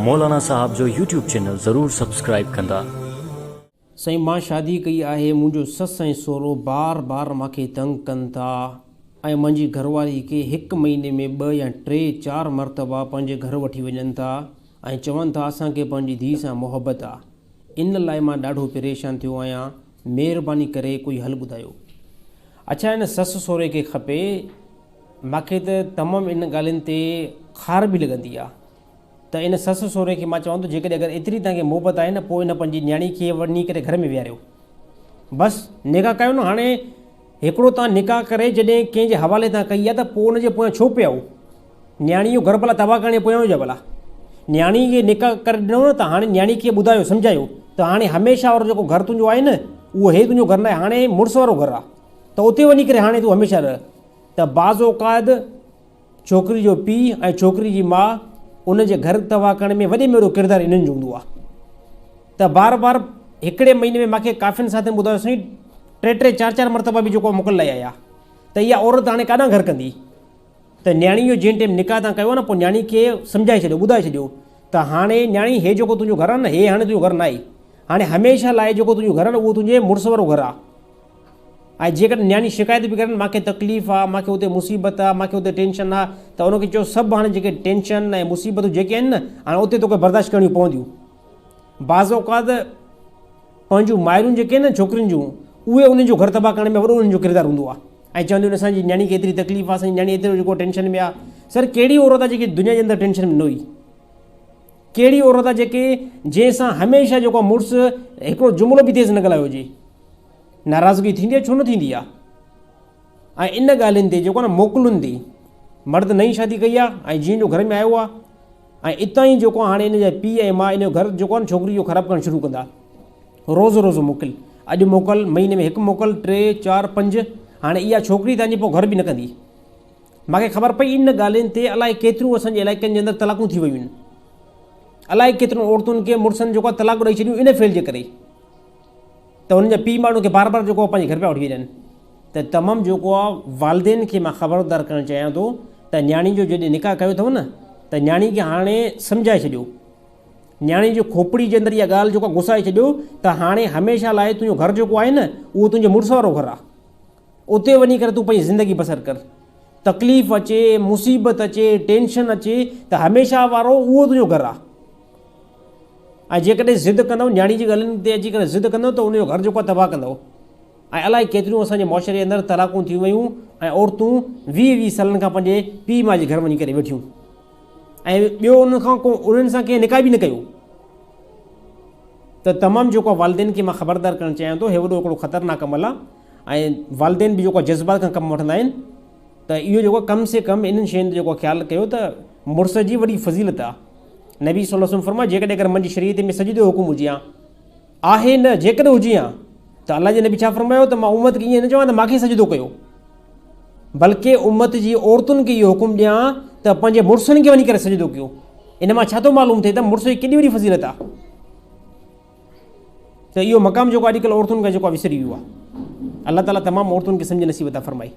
مولانا صاحب جو YouTube channel ضرور سبسڪرائيب ڪندا. سائين مان شادي ڪئي آهي منهنجو سس ۽ سهرو بار بار مان کي تنگ ڪن ٿا ۽ منهنجي گهرواري کي هڪ مهيني ۾ ٻه يا ٽي چار مرتبا پنهنجي گهر وٺي وڃن ٿا ۽ چون ٿا اسان کي پنهنجي ڌيء سان محبت آ ان لاء مان ڏاڍو پريشان ٿيو آهيان مهرباني ڪري ڪوئي حل ٻڌايو. اڇا ان سس سهري کي کپي. مانکي ته تمام ان ڳالهين تي خار به لڳندي آ ته ان سس سهري کي مان چوان ٿو جيڪڏهن اگر ايتري توهان کي محبت آهي نه پوء ان پنهنجي نياڻي کي وڃي ڪري گهر ۾ ويهاريو بس نڪاح ڪيو نه هاڻي هڪڙو توهان نڪاح ڪري جڏهن ڪنهن جي حوالي توهان ڪئي آ ته پوء ان جي پويان ڇو پيا آهو نياڻي جو گهر ڀلا تباهه ڪرڻ جي پويان هجي ڀلا. نياڻي کي نڪاح ڪري ڏنو نه ته هاڻي نياڻي کي ٻڌايو سمجهايو ته هاڻي هميشه وارو جيڪو گهر تنهنجو آهي نه اهو هي تنهنجو گهر ناهي هاڻي مڙس وارو گهر آهي ته اتي وڃي ڪري هاڻي تون هميشه رهه ته بعض اوقات ڇوڪري جو پيء ۽ ڇوڪري جي ماء ان جي گهر تباهه ڪرڻ ۾ وڏي ۾ وڏو ڪردار انهن جو هوندو آهي ته بار بار هڪڙي مهيني ۾ ماکي ڪافين ساٿين ٻڌايو سائين ٽي ٽي چار چار مرتبا به جيڪو موڪل لاء آيا ته اها عورت هاڻي ڪاڏانهن گهر ڪندي ته نياڻي جو جنهن ٽيم نڪاح تان ڪيو آهي نه پوء نياڻي کي سمجهائي ڇڏيو ٻڌائي ڇڏيو ته هاڻي نياڻي هي جيڪو تنهنجو گهر آهي نه هي هاڻي تنهنجو گهر ناهي هاڻي هميشه لاء جيڪو تنهنجو گهر آهي نه اهو تنهنجي مڙس وارو گهر آهي ۽ جيڪڏهن نياڻي شڪايت به ڪري مانکي تڪليف آهي مانکي اتي مصيبت آهي مانکي اتي ٽينشن آهي ته ان کي چئو سڀ هاڻي جيڪي ٽينشن ۽ مصيبتون جيڪي آهن نه هاڻي اتي توکي برداشت ڪرڻيون پونديون بعض اوقات پنهنجون مائرون جيڪي آهن نه ڇوڪرين جون اهي انهن جو گهر تباهه ڪرڻ ۾ وڏو انهن جو ڪردار هوندو آهي ۽ چونديون آهن اسان جي نياڻي کي ايتري تڪليف آهي اسان جي نياڻي ايترو جيڪو ٽينشن ۾ آهي سر ڪهڙي عورت آهي جيڪي دنيا جي اندر ٽينشن ۾ نه هئي ڪهڙي عورت آهي جيڪي جنهن سان هميشه جيڪو مڙس هڪڙو جملو به تيز نه ڳالهايو هجي ناراضگي ٿيندي آهي ڇو نه ٿيندي آهي ۽ ان ڳالهين تي جيڪو آهي نه موڪلن تي مرد نئين شادي ڪئي آهي ۽ جيئن جو گهر ۾ آيو آهي ۽ اتان ئي جيڪو هاڻي ان جا پيء ۽ ماء ان جو گهر جيڪو آهي نه ڇوڪري جو خراب ڪرڻ شروع ڪندا روز روز موڪل اڄ موڪل مهيني ۾ هڪ موڪل ٽي چار پنج هاڻي اها ڇوڪري تنهنجي پوء گهر به نه ڪندي ماکي خبر پئي ان ڳالهين تي الائي ڪيتريون اسان جي علائقن جي اندر طلاقون ٿي ويون آهن الائي ڪيترن عورتن کي مڙسن جيڪو آهي طلاق ڏئي ڇڏيون ان فعل جي ڪري ته انهن جا پيء ماڻهن کي بار بار جيڪو پنهنجي گهر پيا وٺي وڃن ته تمام جيڪو آهي والدين کي مان خبردار ڪرڻ چاهيان ٿو ته نياڻي جو جڏهن نڪاح ڪيو اٿو نه ته نياڻي کي هاڻي سمجهائي ڇڏيو نياڻي جي کوپڙي جي اندر اها ڳالهه جيڪو گهسائي ڇڏيو ته هاڻي هميشه لاء تنهنجو گهر جيڪو آهي نه اهو تنهنجي مڙس وارو گهر آهي اتي وڃي ڪري تون پنهنجي زندگي بسر ڪر تڪليف اچي مصيبت اچي ٽينشن اچي ته هميشه وارو اهو تنهنجو گهر آهي ۽ جيڪڏهن ضد ڪندؤ نياڻي جي ڳالهين تي اچي ڪري ضد ڪندؤ ته ان جو گهر جيڪو آهي تباهه ڪندؤ ۽ الائي ڪيتريون اسان جي معاشري اندر طلاقون ٿي ويون ۽ عورتون ويهه ويهه سالن کان پنهنجي پيء ماء جي گهر وڃي ڪري ويٺيون ۽ ٻيو انهن کان ڪو انهن سان ڪنهن نڪاح به نه ڪيو ته تمام جيڪو والدين کي مان خبردار ڪرڻ چاهيان ٿو هي وڏو هڪڙو خطرناڪ عمل آهي ۽ والدين به جيڪو جذبات کان ڪم وٺندا آهن ته اهو جيڪو ڪم سي ڪم انهن شين تي جيڪو خيال ڪيو ته مڙس جي وڏي فضيلت آهي نبي صلي الله عليه وسلم فرمايو جيڪڏهن اگر منهنجي شريعت ۾ سجدي جو حڪم هجي ها آهي نه جيڪڏهن هجي ها ته الله جي نبي ڇا فرمايو ته مان امت کي ائين نه چوان ته ماکي سجدو ڪيو بلڪه امت جي عورتن کي اهو حڪم ڏيان ته پنهنجي مڙسن کي وڃي ڪري سجدو ڪيو ان مان ڇا ٿو معلوم ٿئي ته مڙس جي ڪيڏي وڏي فضيلت آهي ته اهو مقام جيڪو اڄڪلهه عورتن کان جيڪو وسري ويو آهي الله تعاليٰ تمام عورتن کي سمجھ نصيب عطا فرمائي.